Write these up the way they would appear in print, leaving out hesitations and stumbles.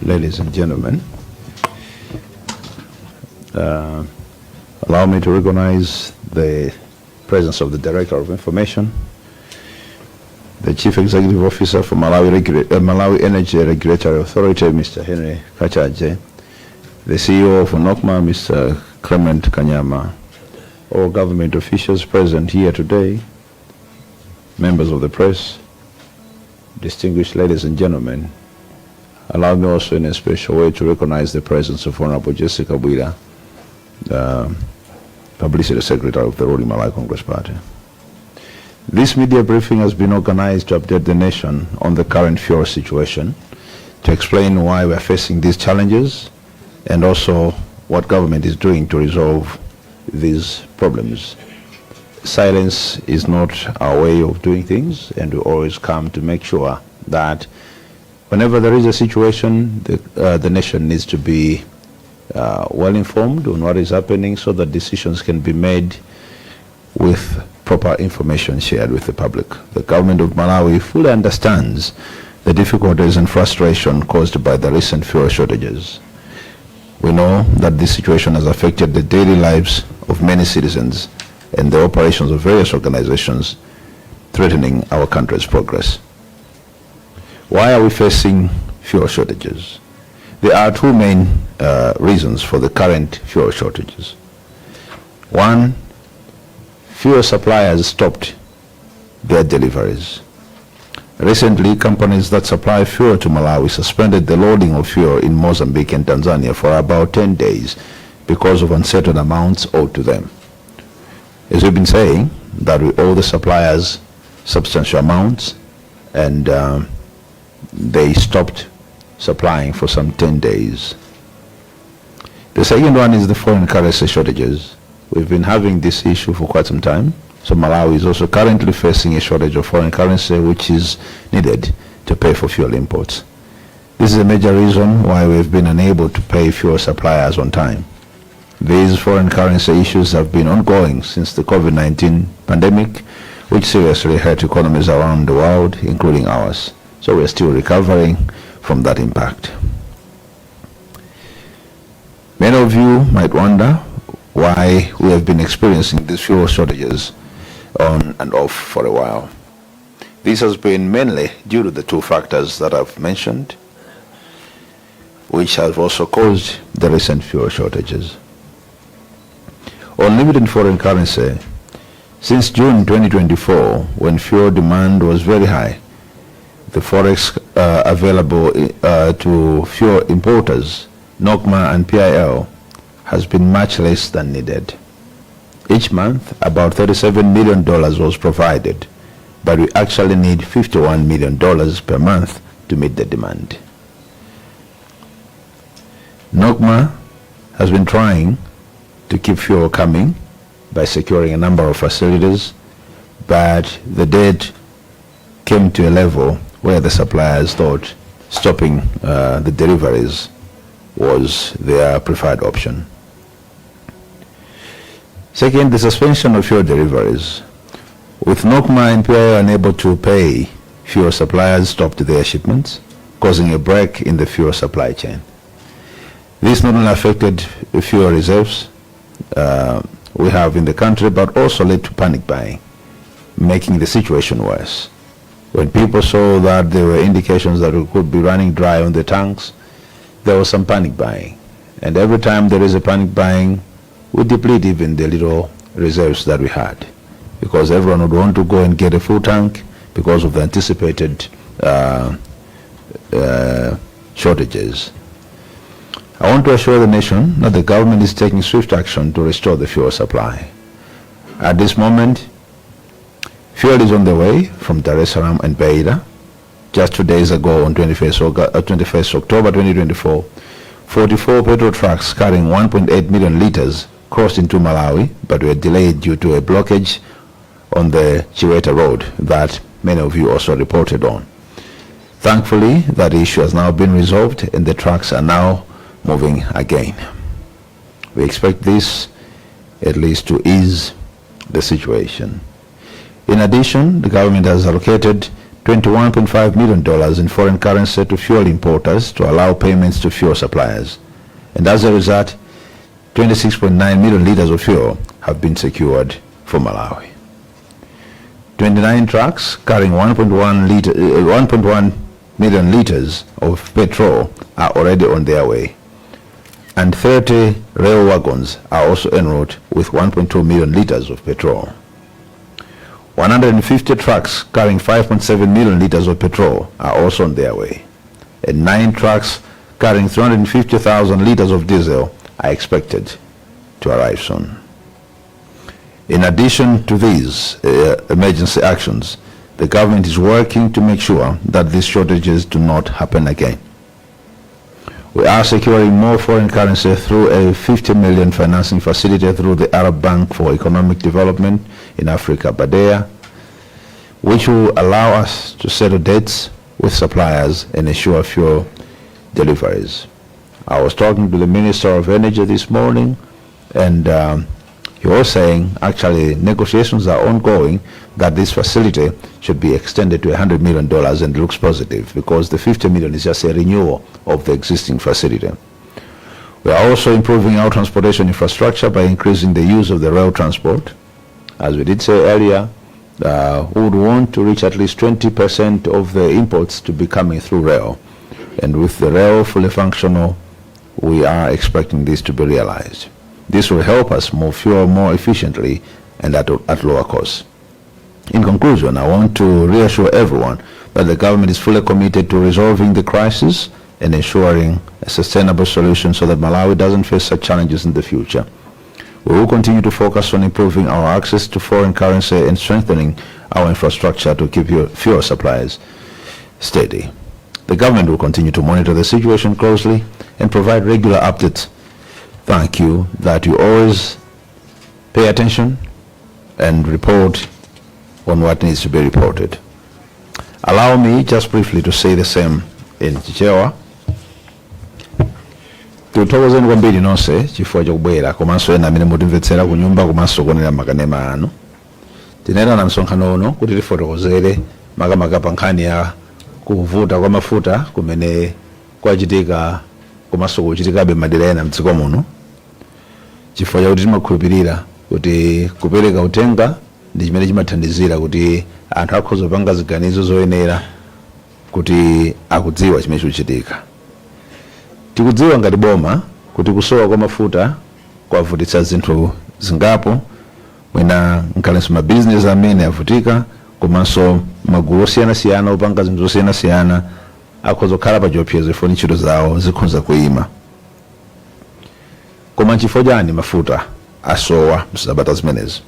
Ladies and gentlemen, allow me to recognize the presence of the Director of Information, the Chief Executive Officer for Malawi Energy Regulatory Authority, Mr. Henry Kachaje, the CEO of NOCMA, Mr. Clement Kanyama, all government officials present here today, members of the press, distinguished ladies and gentlemen. Allow me also in a special way to recognize the presence of Honorable Jessie Kabwila, Publicity Secretary of the ruling Malawi Congress Party. This media briefing has been organized to update the nation on the current fuel situation, to explain why we are facing these challenges, and also what government is doing to resolve these problems. Silence is not our way of doing things, and we always come to make sure that whenever there is a situation, the nation needs to be well informed on what is happening so that decisions can be made with proper information shared with the public. The government of Malawi fully understands the difficulties and frustration caused by the recent fuel shortages. We know that this situation has affected the daily lives of many citizens and the operations of various organizations, threatening our country's progress. Why are we facing fuel shortages? There are two main reasons for the current fuel shortages. One, fuel suppliers stopped their deliveries. Recently, companies that supply fuel to Malawi suspended the loading of fuel in Mozambique and Tanzania for about 10 days because of uncertain amounts owed to them. As we've been saying, that we owe the suppliers substantial amounts, and they stopped supplying for some 10 days. The second one is the foreign currency shortages. We've been having this issue for quite some time. So Malawi is also currently facing a shortage of foreign currency, which is needed to pay for fuel imports. This is a major reason why we've been unable to pay fuel suppliers on time. These foreign currency issues have been ongoing since the COVID-19 pandemic, which seriously hurt economies around the world, including ours. So we're still recovering from that impact. Many of you might wonder why we have been experiencing these fuel shortages on and off for a while. This has been mainly due to the two factors that I've mentioned, which have also caused the recent fuel shortages. On limited foreign currency, since June 2024, when fuel demand was very high, the forex available to fuel importers, NOCMA and PIL, has been much less than needed. Each month, about $37 million was provided, but we actually need $51 million per month to meet the demand. NOCMA has been trying to keep fuel coming by securing a number of facilities, but the debt came to a level where the suppliers thought stopping the deliveries was their preferred option. Second, the suspension of fuel deliveries. With NOCMA and PIL unable to pay, fuel suppliers stopped their shipments, causing a break in the fuel supply chain. This not only affected fuel reserves we have in the country, but also led to panic buying, making the situation worse. When people saw that there were indications that we could be running dry on the tanks, there was some panic buying. And every time there is a panic buying, we deplete even the little reserves that we had, because everyone would want to go and get a full tank because of the anticipated shortages. I want to assure the nation that the government is taking swift action to restore the fuel supply. At this moment, fuel is on the way from Dar es Salaam and Beira. Just 2 days ago, on 21st October 2024, 44 petrol trucks carrying 1.8 million liters crossed into Malawi, but were delayed due to a blockage on the Chiweta Road that many of you also reported on. Thankfully, that issue has now been resolved and the trucks are now moving again. We expect this at least to ease the situation. In addition, the government has allocated $21.5 million in foreign currency to fuel importers to allow payments to fuel suppliers. And as a result, 26.9 million liters of fuel have been secured for Malawi. 29 trucks carrying 1.1 million liters of petrol are already on their way. And 30 rail wagons are also en route with 1.2 million liters of petrol. 150 trucks carrying 5.7 million liters of petrol are also on their way. And 9 trucks carrying 350,000 liters of diesel are expected to arrive soon. In addition to these emergency actions, the government is working to make sure that these shortages do not happen again. We are securing more foreign currency through a 50 million financing facility through the Arab Bank for Economic Development in Africa, BADEA, which will allow us to settle debts with suppliers and ensure fuel deliveries. I was talking to the Minister of Energy this morning, and he was saying actually negotiations are ongoing that this facility should be extended to $100 million, and looks positive because the 50 million is just a renewal of the existing facility. We are also improving our transportation infrastructure by increasing the use of the rail transport. As we did say earlier, we would want to reach at least 20% of the imports to be coming through rail. And with the rail fully functional, we are expecting this to be realized. This will help us move fuel more efficiently and at lower costs. In conclusion, I want to reassure everyone that the government is fully committed to resolving the crisis and ensuring a sustainable solution so that Malawi doesn't face such challenges in the future. We will continue to focus on improving our access to foreign currency and strengthening our infrastructure to keep your fuel supplies steady. The government will continue to monitor the situation closely and provide regular updates. Thank you that you always pay attention and report on what needs to be reported. Allow me just briefly to say the same in Chichewa. Tikuthokozeni kwambiri nonse chifukwa chokubwera, komanso ena amene mutimvetsera ku nyumba komanso kuonera makanema anu. Tinayitana msonkhano uno kuti tifotokozere makamaka pa nkhani ya kuvuta kwa mafuta kumene kwachitika komanso kuchitikabe madera ena mdziko muno, chifukwa chakuti timakhulupirira kuti kupereka uthenga ndi chimene chimathandizira kuti anthu akhoza kupanga ziganizo zoyenera kuti akudziwa chimene chikuchitika. Tikudziwa ngati boma kuti kusowa kwa mafuta kwavutitsa zinthu zingapo, mwina nkhalenso mabizinesi amene avutika, komanso magulu osiyanasiyana opanga zinthu zosiyanasiyana akhoza kukhala pa chiopsezo ifo ntchito zawo zikhoza kuyima. Koma nchifukwa chani mafuta asowa msabata zimenezi?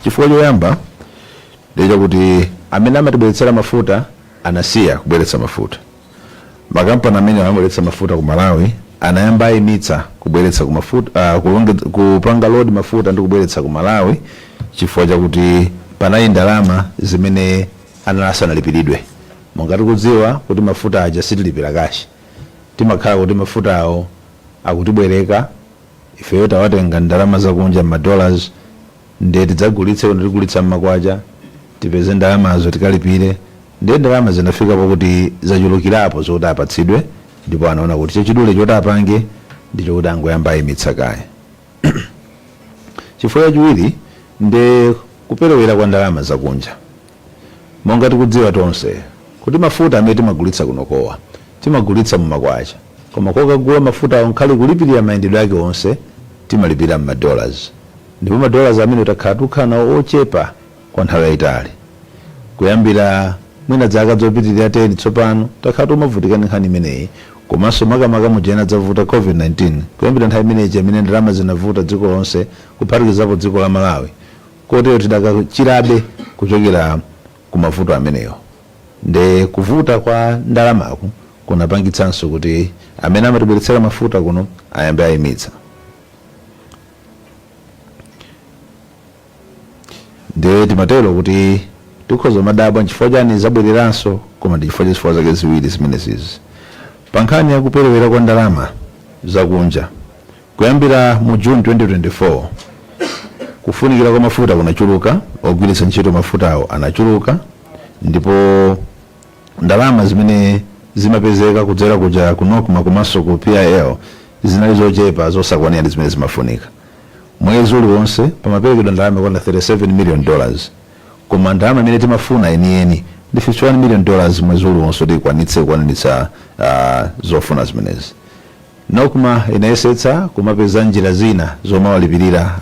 Chifukwa choyamba ndicho kuti amene amatibweretsera mafuta anasiya kubweretsa mafuta. Makampani amene amabweretsa mafuta ku Malawi anayamba ayimitsa kubweretsa ku mafuta, kupanga load mafuta ndi kubweretsa ku Malawi chifukwa chakuti panali ndalama zimene anali asanalipiridwe. Monga tikudziwa kuti mafuta aja sitilipira cash, timakhala kuti mafuta awo akutibwereka, ifeyo tawatenga ndalama zakunja, ma dollars, ndiye tidzagulitse kuno tigulitsa mmakwacha, tipeze ndalamazo tikalipire. Ndiye ndalama zinafika pakuti zachulukirapo zokuti apatsidwe, ndipo anaona kuti chachidule choti apange ndichokuti angoyamba ayimitsa kaye. Chifukwa chachiwiri ndi kuperewera kwa ndalama zakunja. Monga tikudziwa tonse kuti mafuta amene timagulitsa kunokowa timagulitsa mumakwacha, koma kokagula mafuta awo nkhali kulipirira mayendedwe ake onse timalipira mma dollars, ndipo ma dollars amene takhala tikukhala nawo ochepa kwa nthawi yayitali, kuyambira mwina zaka zopitirira 10 tsopano takhala timavutika ndi nkhani imeneyi, komanso makamaka mujena dzavuta COVID-19. Kuyambira nthawi imeneyi amene ndalama zinavuta dziko lonse kuphatikizapo dziko la Malawi, kotero tidakachirabe kuchokera ku mavuto amenewo. Nde kuvuta kwa ndalamaku kunapangitsanso kuti amene amatibweretsera mafuta kuno ayambe ayimitsa. Ndiye timatero kuti tikhoza madabwa nchifukwa chani zabwereranso, koma ndi chifukwa cha zifukwa zake ziwiri zimenezizi. Pa nkhani ya kuperewera kwa ndalama zakunja, kuyambira mu June 2024 kufunikira kwa mafuta kunachuluka, ogwiritsa ntchito mafutawo anachuluka, Ndipo ndalama zimene zimapezeka kudzera kuja ku NOCMA komanso ku PIL zinali zochepa, zosakwanira ndi zimene zimafunika. Mwezi uliwonse pamaperekedwa ndalama yokwana $37 million, koma ndalama imene timafuna yeniyeni ndi $51 million mwezi uliwonse kuti ikwanitse kukwaniritsa zofuna zimenezi. NOCMA inayesetsa kumapeza njira zina zomawalipirira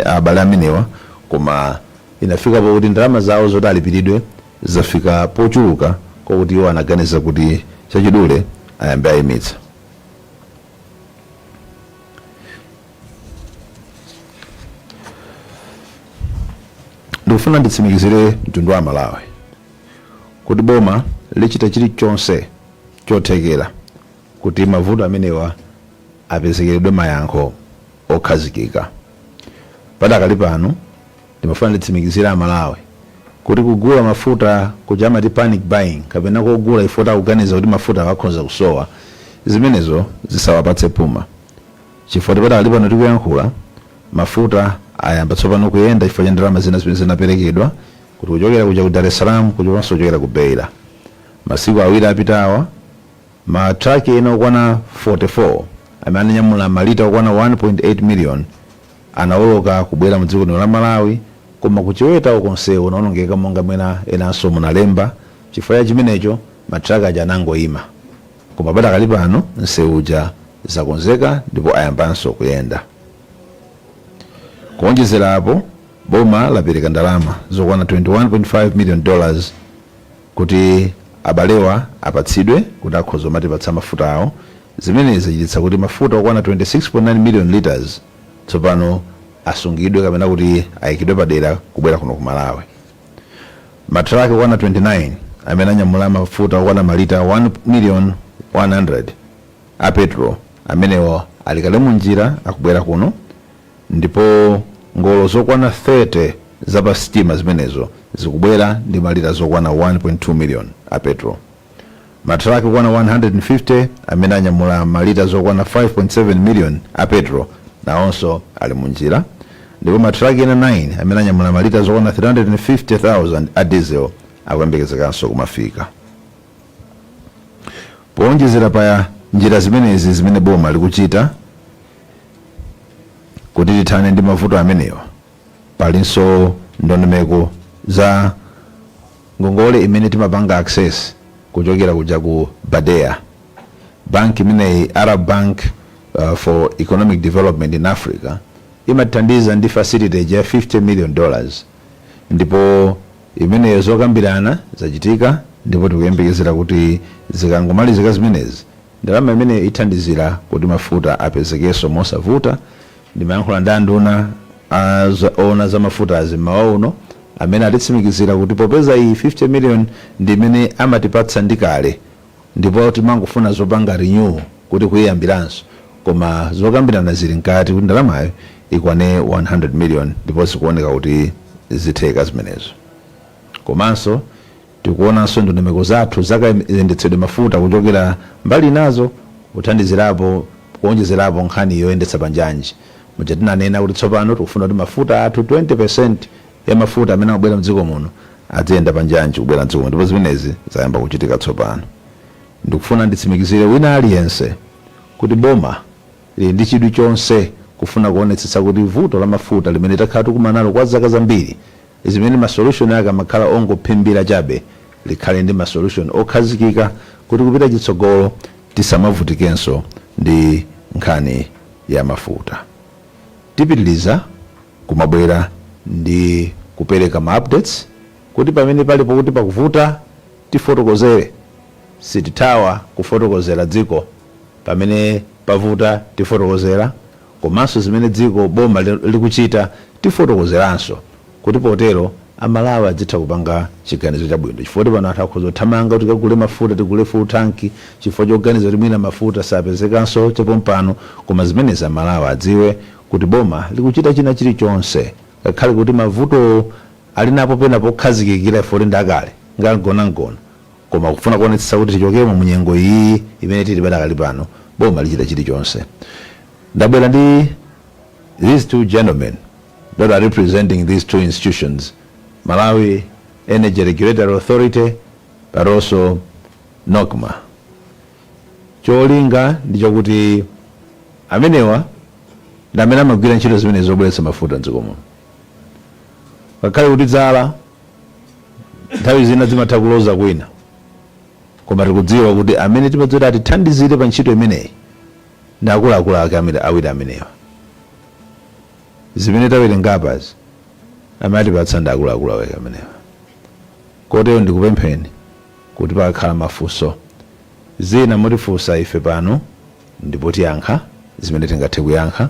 abale amenewa, koma inafika pokuti ndalama zawo zoti alipiridwe zafika pochuluka kwakuti iwo anaganiza kuti chachidule ayambe ayimitsa. Ndikufuna nditsimikizire mtundu wa Malawi kuti boma lichita chilichonse chothekera kuti mavuto amenewa apezekeredwe mayankho okhazikika. Padakali pano ndimafuna nditsimikizire Amalawi kuti kugula mafuta kuja amati panic buying, kapena kogula ifo akuganiza kuti mafuta akhoza kusowa, zimenezo zisawapatse puma, chifukwa padakali pano tikuyankhula mafuta ayamba tsopano kuyenda chifukwa cha ndalama zina zimene zinaperekedwa kuti kuchokera kuja ku Dar es Salaam, kuchokanso kuchokera ku Beira. Masiku 2 apitawa, matraki ena okwana 44 amene ananyamula malita okwana 1.8 million anawoloka kubwera mu dziko lino la Malawi, koma kuchiweta uko msewu unaonongeka monga mwena enanso munalemba. Chifukwa cha chimenecho matraki aja anangoyima, koma padakali pano msewu uja zakonzeka ndipo ayambanso kuyenda. Kuonjezera apo, boma lapereka ndalama zokwana $21.5 million kuti abalewa apatsidwe kuti akhoza kumatipatsa mafuta awo. Zimenezi zachititsa kuti mafuta okwana 26.9 million liters tsopano asungidwe kapena kuti ayikidwe padera kubwera kuno ku Malawi. Matraki okwana 29 amene anyamula mafuta okwana malita 1 million 100 a petrol amenewo ali kale munjira akubwera kuno, ndipo ngolo zokwana 30 za pa sitima zimenezo zikubwera ndi malita zokwana 1.2 million a petrol. Matraki okwana 150 amene anyamula malita zokwana 5.7 million a petrol nawonso ali munjira, ndipo matraki ena 9 amene anyamula malita zokwana 350,000 a diesel akuyembekezekanso kumafika. Powonjezera pa njira zimenezi zimene boma likuchita kuti tithane ndi mavuto amenewa, palinso ndondomeko za ngongole imene timapanga access kuchokera kuja ku BADEA bank imeneyi. Arab Bank for Economic Development in Africa imatithandiza ndi facility ya $50 million, ndipo imeneyo zokambirana zachitika, ndipo tikuyembekezera kuti zikangomalizika zimenezi, ndalama imeneyo ithandizira kuti mafuta apezekenso mosavuta. Ndimayankhula ndi anduna ona za mafuta mmawa uno amene atitsimikizira kuti popeza iyi 50 million ndi imene amatipatsa ndi kale, ndipo timangofuna zopanga renew kuti kuyiyambiranso, koma zokambirana zili mkati kuti ndalamayo ikwane 100 million, ndipo zikuoneka kuti zitheka zimenezo. Komanso tikuonanso ndondomeko zathu zakayendetsedwe mafuta kuchokera mbali nazo, kuthandizirapo kuonjezerapo nkhani yoyendetsa panjanji muja tinanena kuti tsopano tikufuna kuti mafuta athu, 20% ya mafuta amene amabwera mdziko muno adziyenda panjanji kubwera mdziko muno, ndipo zimenezi zayamba kuchitika tsopano. Ndikufuna nditsimikizire wina aliyense kuti boma lili ndi chidwi chonse kufuna kuonetsetsa kuti vuto la mafuta limene takhala tikumana nalo kwa zaka zambiri, zimene ma solution ake amakhala ongophimbira chabe, likhale ndi ma solution okhazikika kuti kupita chitsogolo tisamavutikenso ndi nkhani ya mafuta. Tipitiliza kumabwera ndi kupereka ma updates kuti pamene palipo kuti pakuvuta tifotokozere. Sitithawa kufotokozera dziko. Pamene pavuta tifotokozera, komanso zimene dziko boma likuchita tifotokozeranso, kuti potero Amalawi adzitha kupanga chiganizo chabwino, chifukwa kuti pano anthu akhoza kuthamanga kuti tikagule mafuta, tigule full tank, chifukwa choganiza kuti mwina mafuta sapezekanso chapompano. Koma zimenezi Amalawi adziwe kuti boma likuchita china chilichonse, ngakhale kuti mavuto ali napo pena pokhazikikira ifo ndi akale ngamgonamgona, koma kufuna kuonetsetsa kuti tichokemo munyengo iyi imene tili padakali pano, boma lichita chilichonse. Ndabwera ndi these two gentlemen that are representing these two institutions, Malawi Energy Regulatory Authority, but also NOCMA. Cholinga ndi chokuti amenewa ndi amene amagwira ntchito zimene zobweretsa mafuta mdziko muno. Ngakhale kuti dzala nthawi zina zimatha kuloza kwina, koma tikudziwa kuti amene timadziwa kuti atithandizire pa ntchito imeneyi ndi akuluakulu ake amene awiri amenewa. Zimene tawerenga apazi, amatipatsa ndi akuluakulu ake amenewa. Kotero ndikupempheni kuti pakakhala mafunso, zina mutifunsa ife pano ndipo tiyankha zimene tingathe kuyankha,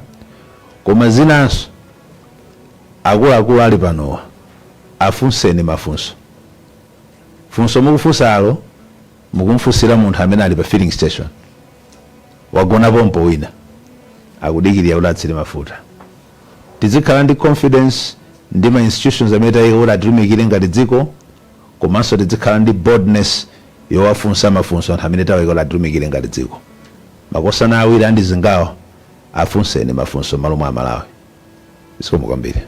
koma zinanso akuluakulu ali panowa afunseni mafunso. Funso mukufunsalo mukumfunsira munthu amene ali pa filling station, wagona pompo, wina akudikirira kuti atsire mafuta. Tizikhala ndi confidence ndi ma institutions amene tayika kuti atitumikire ngati dziko, komanso tizikhala ndi boldness yowafunsa mafunso anthu amene tawayika kuti atitumikire ngati dziko. Makosana awiri andizingawa, afunseni mafunso m'malo mwa Amalawi. Zikomo kwambiri.